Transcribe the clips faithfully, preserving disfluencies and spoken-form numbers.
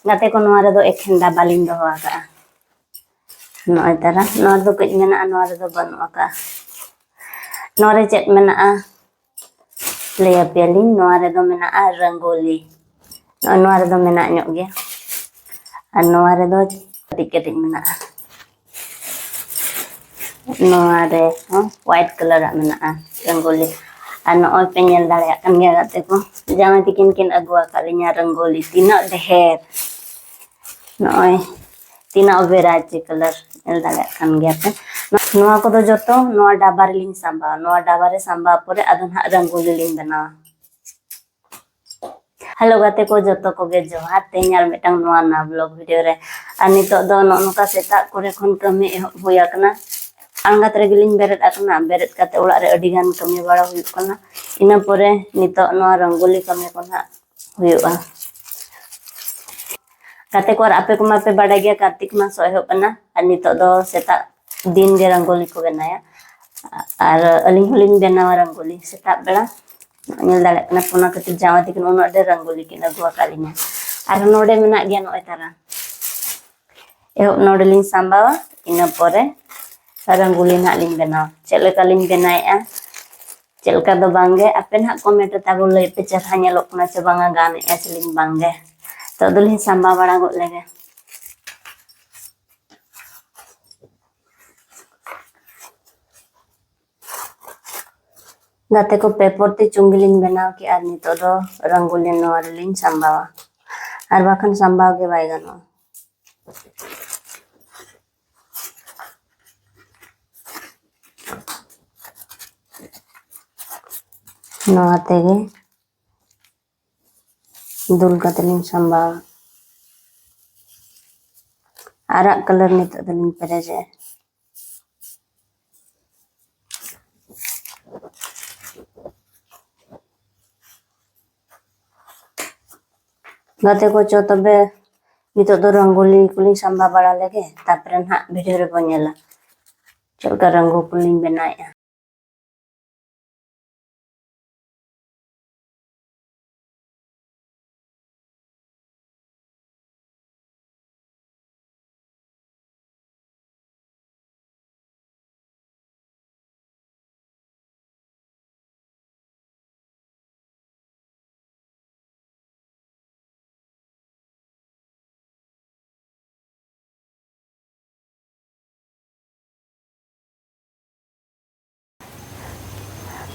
ᱜᱟᱛᱮ ᱠᱚ, ᱱᱚᱣᱟ ᱨᱮᱫᱚ ᱮᱠᱷᱮᱱ ᱰᱟᱵᱟ ᱞᱤᱧ ᱫᱚᱦᱚ ᱟᱠᱟᱫᱼᱟ᱾ ᱱᱚᱜᱼᱚᱭ ᱛᱟᱨᱟ, ᱱᱚᱣᱟ ᱨᱮᱫᱚ ᱠᱟᱹᱡ ᱢᱮᱱᱟᱜᱼᱟ, ᱱᱚᱣᱟ ᱨᱮᱫᱚ ᱵᱟᱹᱱᱩᱜ ᱟᱠᱟᱫᱼᱟ᱾ ᱱᱚᱣᱟ ᱨᱮ ᱪᱮᱫ ᱢᱮᱱᱟᱜᱼᱟ? ᱞᱟᱹᱭ ᱟᱯᱮᱭᱟᱞᱤᱧ, ᱱᱚᱣᱟ ᱨᱮᱫᱚ ᱢᱮᱱᱟᱜᱼᱟ ᱨᱚᱝᱜᱳᱞᱤ᱾ ᱱᱚᱜᱼᱚᱭ ᱱᱚᱣᱟ ᱨᱮᱫᱚ ᱢᱮᱱᱟᱜ ᱧᱚᱜ ᱜᱮᱭᱟ᱾ ᱟᱨ ᱱᱚᱣᱟ ᱨᱮᱫᱚ ᱠᱟᱹᱴᱤᱡ ᱠᱟᱹᱴᱤᱡ ᱢᱮᱱᱟᱜᱼᱟ᱾ ᱱᱚᱣᱟ ᱨᱮ ᱦᱚᱸ white colour ᱟᱜ ᱢᱮᱱᱟᱜᱼᱟ ᱨᱚᱝᱜᱳᱞᱤ᱾ ᱟᱨ ᱱᱚᱜᱼᱚᱭ ᱯᱮ ᱧᱮᱞ ᱫᱟᱲᱮᱭᱟᱜ ᱠᱟᱱ ᱜᱮᱭᱟ ᱜᱟᱛᱮ ᱠᱚ, ᱡᱟᱶᱟᱭ ᱛᱤᱠᱤᱱ ᱠᱤᱱ ᱟᱹᱜᱩ ᱟᱠᱟᱫ ᱞᱤᱧᱟ ᱨᱚᱝᱜᱳᱞᱤ, ᱛᱤᱱᱟᱹᱜ ᱰᱷᱮᱨ! ᱱᱚᱜᱼᱚᱭ ᱛᱤᱱᱟᱹᱜ variety colour, ᱧᱮᱞ ᱫᱟᱲᱮᱭᱟᱜ ᱠᱟᱱ ᱜᱮᱭᱟ ᱯᱮ᱾ ᱱᱚᱣᱟ ᱠᱚᱫᱚ ᱡᱚᱛᱚ ᱱᱚᱣᱟ ᱰᱟᱵᱟ ᱨᱮᱞᱤᱧ ᱥᱟᱢᱵᱟᱣᱟ᱾ ᱱᱚᱣᱟ ᱰᱟᱵᱟ ᱨᱮ ᱥᱟᱢᱵᱟᱣ ᱯᱚᱨᱮ ᱟᱫᱚ ᱱᱟᱦᱟᱜ ᱨᱚᱝᱜᱳᱞᱤ ᱞᱤᱧ ᱵᱮᱱᱟᱣᱟ᱾ Hello ᱜᱟᱛᱮ ᱠᱚ, ᱡᱚᱛᱚ ᱠᱚᱜᱮ ᱡᱚᱦᱟᱨ᱾ ᱛᱮᱦᱮᱧ ᱟᱨ ᱢᱤᱫᱴᱟᱝ ᱱᱚᱣᱟ ᱱᱟᱣᱟ vlog video ᱨᱮ᱾ ᱟᱨ ᱱᱤᱛᱚᱜ ᱫᱚ ᱱᱚᱜᱼᱚ ᱱᱚᱝᱠᱟ ᱥᱮᱛᱟᱜ ᱠᱚᱨᱮ ᱠᱷᱚᱱ ᱠᱟᱹᱢᱤ ᱮᱦᱚᱵ ᱦᱩᱭ ᱟᱠᱟᱱᱟ᱾ ᱟᱬᱜᱟᱛ ᱨᱮᱜᱮᱞᱤᱧ ᱵᱮᱨᱮᱫ ᱟᱠᱟᱱᱟ᱾ ᱵᱮᱨᱮᱫ ᱠᱟᱛᱮ ᱚᱲᱟᱜ ᱨᱮ ᱟᱹᱰᱤ ᱜᱟᱱ ᱠᱟᱹᱢᱤ ᱵᱟᱲᱟ ᱦᱩᱭᱩᱜ ᱠᱟᱱᱟ᱾ ᱤᱱᱟᱹ ᱯᱚᱨᱮ ᱱᱤᱛᱚᱜ ᱱᱚᱣᱟ ᱨᱚᱝᱜᱳᱞᱤ ᱠᱟᱹᱢᱤ ᱠᱚ ᱱᱟᱦᱟᱜ ᱦᱩᱭᱩᱜᱼᱟ᱾ ᱜᱟᱛᱮ ᱠᱚ, ᱟᱨ ᱟᱯᱮ ᱠᱚᱢᱟ ᱯᱮ ᱵᱟᱰᱟᱭ ᱜᱮᱭᱟ, ᱠᱟᱨᱛᱤᱠ ᱢᱟᱥ ᱦᱚᱸ ᱮᱦᱚᱵ ᱮᱱᱟ᱾ ᱟᱨ ᱱᱤᱛᱚᱜ ᱫᱚ ᱥᱮᱛᱟᱜ ᱫᱤᱱ ᱜᱮ ᱨᱚᱝᱜᱳᱞᱤ ᱠᱚ ᱵᱮᱱᱟᱭᱟ᱾ ᱟᱨ ᱟᱹᱞᱤᱧ ᱦᱚᱸᱞᱤᱧ ᱵᱮᱱᱟᱣᱟ ᱨᱚᱝᱜᱳᱞᱤ ᱥᱮᱛᱟᱜ ᱵᱮᱲᱟ᱾ ᱧᱮᱞ ᱫᱟᱲᱮᱭᱟᱜ ᱠᱟᱱᱟ ᱯᱮ, ᱚᱱᱟ ᱠᱷᱟᱹᱛᱤᱨ ᱡᱟᱶᱟᱭ ᱛᱟᱹᱠᱤᱱ ᱩᱱᱟᱹᱜ ᱰᱷᱮᱨ ᱨᱚᱝᱜᱳᱞᱤ ᱠᱤᱱ ᱟᱹᱜᱩ ᱟᱠᱟᱫ ᱞᱤᱧᱟ᱾ ᱟᱨ ᱱᱚᱰᱮ ᱢᱮᱱᱟᱜ ᱜᱮᱭᱟ ᱱᱚᱜᱼᱚᱭ ᱛᱟᱨᱟ᱾ ᱮᱦᱚᱵ ᱱᱚᱰᱮ ᱞᱤᱧ ᱥᱟᱢᱵᱟᱣᱟ, ᱤᱱᱟᱹ ᱯᱚᱨᱮ ᱨᱚᱝᱜᱳᱞᱤ ᱱᱟᱦᱟᱜ ᱞᱤᱧ ᱵᱮᱱᱟᱣᱟ᱾ ᱪᱮᱫ ᱞᱮᱠᱟ ᱞᱤᱧ ᱵᱮᱱᱟᱣᱮᱫᱼᱟ, ᱪᱮᱫ ᱞᱮᱠᱟ ᱫᱚ ᱵᱟᱝᱜᱮ, ᱟᱯᱮ ᱱᱟᱦᱟᱜ comment ᱨᱮ ᱛᱟᱵᱚ ᱞᱟᱹᱭ ᱯᱮ, ᱪᱮᱦᱨᱟ ᱧᱮᱞᱚᱜ ᱠᱟᱱᱟ ᱥᱮ ᱵᱟᱝᱟ, ᱜᱟᱱᱮᱫᱼᱟ ᱥᱮ ᱞᱤᱧ ᱵᱟᱝᱜᱮ᱾ ᱱᱤᱛᱚᱜ ᱫᱚᱞᱤᱧ ᱥᱟᱢᱵᱟᱣ ᱵᱟᱲᱟ ᱜᱚᱫ ᱞᱮᱜᱮ᱾ ᱜᱟᱛᱮ ᱠᱚ, ᱯᱮ ᱯᱚᱨᱛᱤ ᱪᱩᱝᱜᱤ ᱞᱤᱧ ᱵᱮᱱᱟᱣ ᱠᱮᱜᱼᱟ᱾ ᱱᱤᱛᱚᱜ ᱫᱚ ᱨᱚᱝᱜᱳᱞᱤ ᱱᱚᱣᱟ ᱨᱮᱞᱤᱧ ᱥᱟᱢᱵᱟᱣᱟ, ᱟᱨ ᱵᱟᱠᱷᱟᱱ ᱥᱟᱢᱵᱟᱣ ᱜᱮ ᱵᱟᱭ ᱜᱟᱱᱚᱜᱼᱟ᱾ ᱱᱚᱣᱟ ᱛᱮᱜᱮ ᱫᱩᱞ ᱠᱟᱛᱮ ᱞᱤᱧ ᱥᱟᱢᱵᱟᱣᱟ᱾ ᱟᱨᱟᱜ colour ᱱᱤᱛᱚᱜ ᱫᱚᱞᱤᱧ ᱯᱮᱨᱮᱡᱮᱜᱼᱟ᱾ ᱜᱟᱛᱮ ᱠᱚ, ᱪᱚ ᱛᱚᱵᱮ ᱱᱤᱛᱚᱜ ᱫᱚ ᱨᱚᱝᱜᱳᱞᱤ ᱠᱚᱞᱤᱧ ᱥᱟᱢᱵᱟ ᱵᱟᱲᱟ ᱞᱮᱜᱮ, ᱛᱟᱨᱯᱚᱨᱮ ᱱᱟᱦᱟᱜ video ᱨᱮᱵᱚᱱ ᱧᱮᱞᱟ ᱪᱮᱫ ᱞᱮᱠᱟ ᱨᱚᱝᱜᱳᱞᱤᱧ ᱵᱮᱱᱟᱣᱮᱫᱼᱟ᱾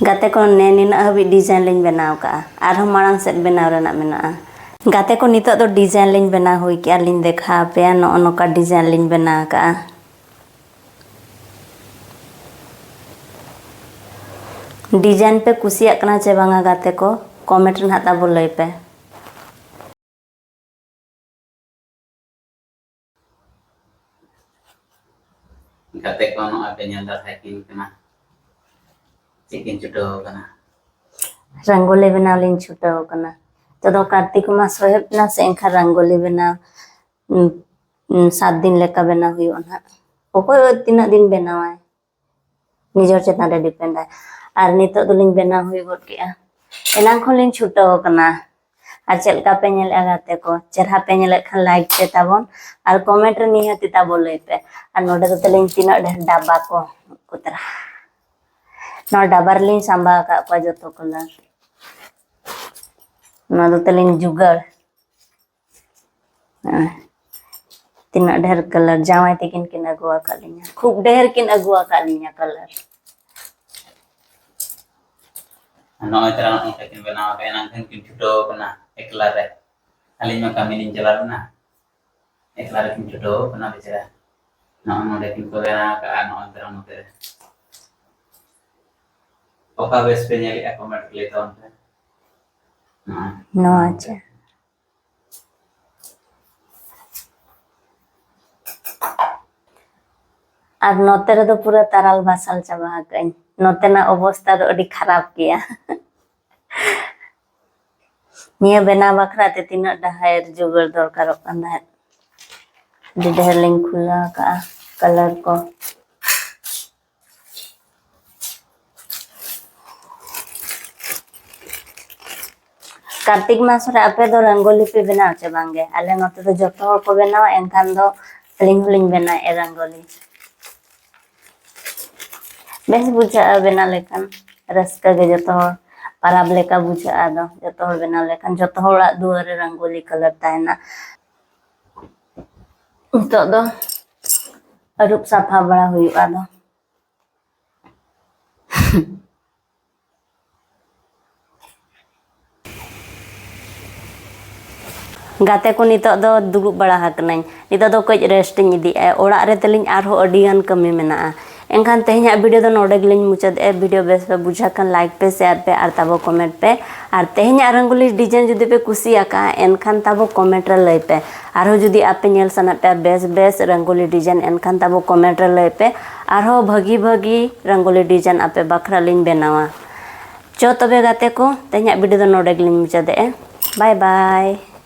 ᱜᱟᱛᱮ ᱠᱚ, ᱱᱮ ᱱᱤᱱᱟᱹᱜ ᱦᱟᱹᱵᱤᱡ design ᱞᱤᱧ ᱵᱮᱱᱟᱣ ᱠᱟᱜᱼᱟ, ᱟᱨᱦᱚᱸ ᱢᱟᱲᱟᱝ ᱥᱮᱫ ᱵᱮᱱᱟᱣ ᱨᱮᱱᱟᱜ ᱢᱮᱱᱟᱜᱼᱟ᱾ ᱜᱟᱛᱮ ᱠᱚ, ᱱᱤᱛᱚᱜ ᱫᱚ design ᱞᱤᱧ ᱵᱮᱱᱟᱣ ᱦᱩᱭ ᱠᱮᱜᱼᱟ, ᱞᱤᱧ ᱫᱮᱠᱷᱟᱣ ᱟᱯᱮᱭᱟ᱾ ᱱᱚᱜᱼᱚ ᱱᱚᱝᱠᱟ design ᱞᱤᱧ ᱵᱮᱱᱟᱣ ᱠᱟᱜᱼᱟ᱾ Design ᱯᱮ ᱠᱩᱥᱤᱭᱟᱜ ᱠᱟᱱᱟ ᱪᱮ ᱵᱟᱝᱟ ᱜᱟᱛᱮ ᱠᱚ, comment ᱨᱮ ᱱᱟᱦᱟᱜ ᱛᱟᱵᱚ ᱞᱟᱹᱭ ᱯᱮ᱾ ᱜᱟᱛᱮ ᱠᱚ ᱱᱚᱜᱼᱚᱭ ᱯᱮ ᱧᱮᱞ ᱫᱟᱲᱮᱭᱟᱠᱤᱱ ᱠᱟᱱᱟ, ᱪᱮᱫ ᱠᱤᱱ ᱪᱷᱩᱴᱟᱹᱣ ᱠᱟᱱᱟ᱾ ᱨᱚᱝᱜᱳᱞᱤ ᱵᱮᱱᱟᱣ ᱞᱤᱧ ᱪᱷᱩᱴᱟᱹᱣ ᱠᱟᱱᱟ᱾ ᱱᱤᱛᱚᱜ ᱫᱚ ᱠᱟᱨᱛᱤᱠ ᱢᱟᱥ ᱦᱚᱭᱚᱜ ᱠᱟᱱᱟ ᱥᱮ, ᱮᱱᱠᱷᱟᱱ ᱨᱚᱝᱜᱳᱞᱤ ᱵᱮᱱᱟᱣ, ᱩᱸ, ᱩᱸ, ᱥᱟᱛ ᱫᱤᱱ ᱞᱮᱠᱟ ᱵᱮᱱᱟᱣ ᱦᱩᱭᱩᱜᱼᱟ ᱱᱟᱦᱟᱜ᱾ ᱚᱠᱚᱭ ᱛᱤᱱᱟᱹᱜ ᱫᱤᱱ ᱵᱮᱱᱟᱣᱟᱭ, ᱱᱤᱡᱮᱨ ᱪᱮᱛᱟᱱ ᱨᱮ depend ᱟᱭ᱾ ᱟᱨ ᱱᱤᱛᱚᱜ ᱫᱚᱞᱤᱧ ᱵᱮᱱᱟᱣ ᱦᱩᱭ ᱜᱚᱫ ᱠᱮᱜᱼᱟ, ᱮᱱᱟᱝ ᱠᱷᱚᱱ ᱞᱤᱧ ᱪᱷᱩᱴᱟᱹᱣ ᱟᱠᱟᱱᱟ᱾ ᱟᱨ ᱪᱮᱫ ᱞᱮᱠᱟ ᱯᱮ ᱧᱮᱞᱮᱫᱼᱟ ᱜᱟᱛᱮ ᱠᱚ? ᱪᱮᱨᱦᱟ ᱯᱮ ᱧᱮᱞᱮᱫ ᱠᱷᱟᱱ like ᱯᱮ ᱛᱟᱵᱚᱱ, ᱟᱨ comment ᱨᱮ ᱱᱤᱦᱟᱹᱛ ᱛᱟᱵᱚ ᱞᱟᱹᱭ ᱯᱮ᱾ ᱟᱨ ᱱᱚᱰᱮ ᱫᱚ ᱛᱟᱹᱞᱤᱧ ᱛᱤᱱᱟᱹᱜ ᱰᱷᱮᱨ ᱰᱟᱵᱟ ᱠᱚ ᱩᱱᱠᱩ ᱛᱟᱨᱟ᱾ ᱱᱚᱣᱟ ᱰᱟᱵᱟ ᱨᱮᱞᱤᱧ ᱥᱟᱢᱵᱟᱣ ᱟᱠᱟᱫ ᱠᱚᱣᱟ ᱡᱚᱛᱚ colour᱾ ᱱᱚᱣᱟ ᱫᱚ ᱛᱟᱹᱞᱤᱧ ᱡᱩᱜᱟᱹᱲ᱾ ᱦᱮᱸ᱾ ᱛᱤᱱᱟᱹᱜ ᱰᱷᱮᱨ colour ᱡᱟᱶᱟᱭ ᱛᱟᱹᱠᱤᱱ ᱠᱤᱱ ᱟᱹᱜᱩ ᱟᱠᱟᱫ ᱞᱤᱧᱟ, ᱠᱷᱩᱵ ᱰᱷᱮᱨ ᱠᱤᱱ ᱟᱹᱜᱩ ᱟᱠᱟᱫ ᱞᱤᱧᱟ colour᱾ ᱱᱚᱜᱼᱚᱭ ᱛᱟᱨᱟ ᱱᱚᱜᱼᱚᱭ ᱠᱤᱱ ᱵᱮᱱᱟᱣ ᱟᱠᱟᱫ, ᱮᱱᱟᱝ ᱠᱷᱚᱱ ᱠᱤᱱ ᱪᱷᱩᱴᱟᱹᱣ ᱟᱠᱟᱱᱟ ᱮᱠᱞᱟ ᱨᱮ᱾ ᱟᱹᱞᱤᱧ ᱢᱟ ᱠᱟᱹᱢᱤ ᱞᱤᱧ ᱪᱟᱞᱟᱣ ᱞᱮᱱᱟ, ᱮᱠᱞᱟ ᱨᱮᱠᱤᱱ ᱪᱷᱩᱴᱟᱹᱣ ᱟᱠᱟᱱᱟ ᱵᱮᱪᱟᱨᱟ᱾ ᱱᱚᱜᱼᱚᱭ ᱱᱚᱰᱮ ᱠᱤᱱ ᱠᱚ ᱵᱮᱱᱟᱣ ᱟᱠᱟᱫᱼᱟ, ᱱᱚᱜᱼᱚᱭ ᱛᱟᱨᱟ ᱱᱚᱛᱮ ᱨᱮ᱾ ᱚᱠᱟ ᱵᱮᱥ ᱯᱮ ᱧᱮᱞᱮᱫᱼᱟ comment ᱨᱮ ᱞᱟᱹᱭ ᱛᱟᱵᱚᱱ ᱯᱮ᱾ ᱱᱚᱜᱼᱚᱭ᱾ ᱱᱚᱣᱟ ᱪᱮ? ᱟᱨ ᱱᱚᱛᱮ ᱨᱮᱫᱚ ᱯᱩᱨᱟᱹ ᱛᱟᱨᱟᱞ ᱵᱟᱥᱟᱞ ᱪᱟᱵᱟ ᱟᱠᱟᱫᱟᱹᱧ᱾ ᱱᱚᱛᱮᱱᱟᱜ ᱚᱵᱚᱥᱛᱟ ᱫᱚ ᱟᱹᱰᱤ ᱠᱷᱟᱨᱟᱯ ᱜᱮᱭᱟ᱾ ᱱᱤᱭᱟᱹ ᱵᱮᱱᱟᱣ ᱵᱟᱠᱷᱨᱟ ᱛᱮ ᱛᱤᱱᱟᱹᱜ ᱰᱷᱮᱨ ᱡᱩᱜᱟᱹᱲ ᱫᱚᱨᱠᱟᱨᱚᱜ ᱠᱟᱱ ᱛᱟᱦᱮᱸᱫ᱾ ᱟᱹᱰᱤ ᱰᱷᱮᱨ ᱞᱤᱧ ᱠᱷᱩᱞᱟᱹᱣ ᱟᱠᱟᱫᱼᱟ colour ᱠᱚ᱾ ᱠᱟᱨᱛᱤᱠ ᱢᱟᱥ ᱨᱮ ᱟᱯᱮ ᱫᱚ ᱨᱚᱝᱜᱳᱞᱤ ᱯᱮ ᱵᱮᱱᱟᱣ ᱪᱮ ᱵᱟᱝᱜᱮ? ᱟᱞᱮ ᱱᱚᱛᱮ ᱫᱚ ᱡᱚᱛᱚ ᱦᱚᱲ ᱠᱚ ᱵᱮᱱᱟᱣᱟ, ᱮᱱᱠᱷᱟᱱ ᱫᱚ ᱟᱹᱞᱤᱧ ᱦᱚᱸᱞᱤᱧ ᱵᱮᱱᱟᱣᱮᱫᱼᱟ ᱨᱚᱝᱜᱳᱞᱤ᱾ ᱵᱮᱥ ᱵᱩᱡᱷᱟᱹᱜᱼᱟ ᱵᱮᱱᱟᱣ ᱞᱮᱠᱷᱟᱱ, ᱨᱟᱹᱥᱠᱟᱹ ᱜᱮ ᱡᱚᱛᱚ ᱦᱚᱲ, ᱯᱟᱨᱟᱵᱽ ᱞᱮᱠᱟ ᱵᱩᱡᱷᱟᱹᱜᱼᱟ᱾ ᱟᱫᱚ ᱡᱚᱛᱚ ᱦᱚᱲ ᱵᱮᱱᱟᱣ ᱞᱮᱠᱷᱟᱱ ᱡᱚᱛᱚ ᱦᱚᱲᱟᱜ ᱫᱩᱣᱟᱹᱨ ᱨᱮ ᱨᱚᱝᱜᱳᱞᱤ colour ᱛᱟᱦᱮᱱᱟ᱾ ᱱᱤᱛᱚᱜ ᱫᱚ ᱟᱹᱨᱩᱵ ᱥᱟᱯᱷᱟ ᱵᱟᱲᱟ ᱦᱩᱭᱩᱜᱼᱟ ᱟᱫᱚ᱾ ᱜᱟᱛᱮ ᱠᱚ, ᱱᱤᱛᱚᱜ ᱫᱚ ᱫᱩᱲᱩᱵ ᱵᱟᱲᱟ ᱟᱠᱟᱱᱟᱹᱧ᱾ ᱱᱤᱛᱚᱜ ᱫᱚ ᱠᱟᱹᱡ rest ᱤᱧ ᱤᱫᱤᱭᱮᱫᱼᱟ᱾ ᱚᱲᱟᱜ ᱨᱮ ᱛᱟᱹᱞᱤᱧ ᱟᱨᱦᱚᱸ ᱟᱹᱰᱤ ᱜᱟᱱ ᱠᱟᱹᱢᱤ ᱢᱮᱱᱟᱜᱼᱟ᱾ ᱮᱱᱠᱷᱟᱱ ᱛᱮᱦᱮᱧᱟᱜ video ᱫᱚ ᱱᱚᱰᱮ ᱜᱮᱞᱤᱧ ᱢᱩᱪᱟᱹᱫᱮᱜᱼᱟ᱾ Video ᱵᱮᱥ ᱯᱮ ᱵᱩᱡᱷᱟᱹᱣ ᱠᱷᱟᱱ, like ᱯᱮ, share ᱯᱮ ᱟᱨ ᱛᱟᱵᱚ comment ᱯᱮ᱾ ᱟᱨ ᱛᱮᱦᱮᱧᱟᱜ ᱨᱚᱝᱜᱳᱞᱤ design ᱡᱩᱫᱤ ᱯᱮ ᱠᱩᱥᱤᱭᱟᱠᱟᱜᱼᱟ, ᱮᱱᱠᱷᱟᱱ ᱛᱟᱵᱚ comment ᱨᱮ ᱞᱟᱹᱭ ᱯᱮ᱾ ᱟᱨᱦᱚᱸ ᱡᱩᱫᱤ ᱟᱯᱮ ᱧᱮᱞ ᱥᱟᱱᱟᱭᱮᱫ ᱯᱮᱭᱟ ᱵᱮᱥ ᱵᱮᱥ ᱨᱚᱝᱜᱳᱞᱤ design, ᱮᱱᱠᱷᱟᱱ ᱛᱟᱵᱚ comment ᱨᱮ ᱞᱟᱹᱭ ᱯᱮ᱾ ᱟᱨᱦᱚᱸ ᱵᱷᱟᱹᱜᱤ ᱵᱷᱟᱹᱜᱤ ᱨᱚᱝᱜᱳᱞᱤ design ᱟᱯᱮ ᱵᱟᱠᱷᱨᱟ ᱞᱤᱧ ᱵᱮᱱᱟᱣᱟ᱾ ᱪᱚ ᱛᱚᱵᱮ ᱜᱟᱛᱮ ᱠᱚ, ᱛᱮᱦᱮᱧᱟᱜ video ᱫᱚ ᱱᱚᱰᱮ ᱜᱮᱞᱤᱧ ᱢᱩᱪᱟᱹᱫᱮᱜᱼᱟ᱾ Bye bye᱾